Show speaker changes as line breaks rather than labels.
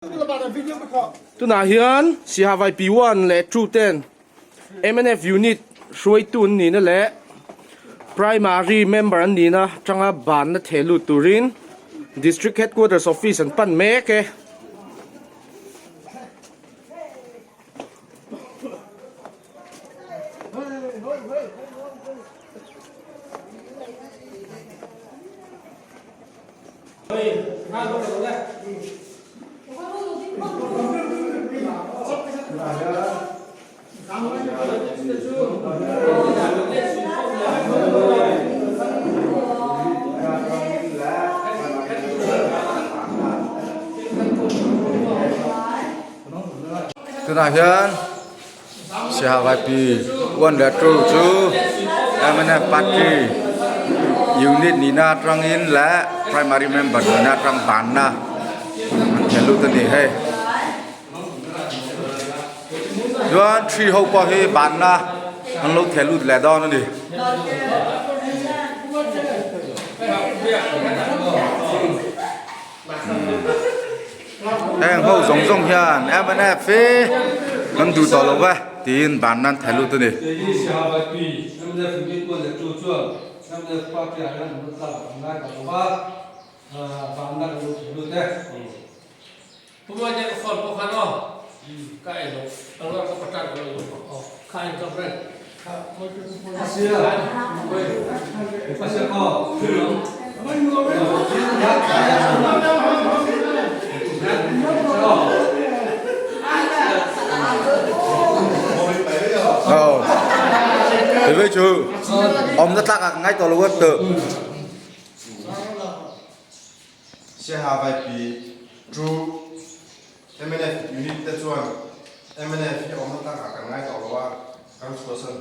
Tunah hian Sihavai P1 leh 2 ten mnf unit hruaitu an nihna leh primary member an nihna atanga banna theh lut turin District Headquarters Office an pan mek e.
Tunah hian Siaha Vaipi one leh two chu mnf party unit nihna atangin leh primary member nihna atang banna an thlen lut a ni hei. Chuan three ho pawh hi banna an lo thlen lut leh dawn a ni. Heng ho zawng zawng hian mnf hi kan duh tawh lo ve tiin ban nan thei lut a ni. Thế với chú ông rất lạc ngay tàu luôn tự
Siaha Vaipi True mnf unit te chuan mnf hi awmna takah kan ngai tawh lo a, kan chhuahsan.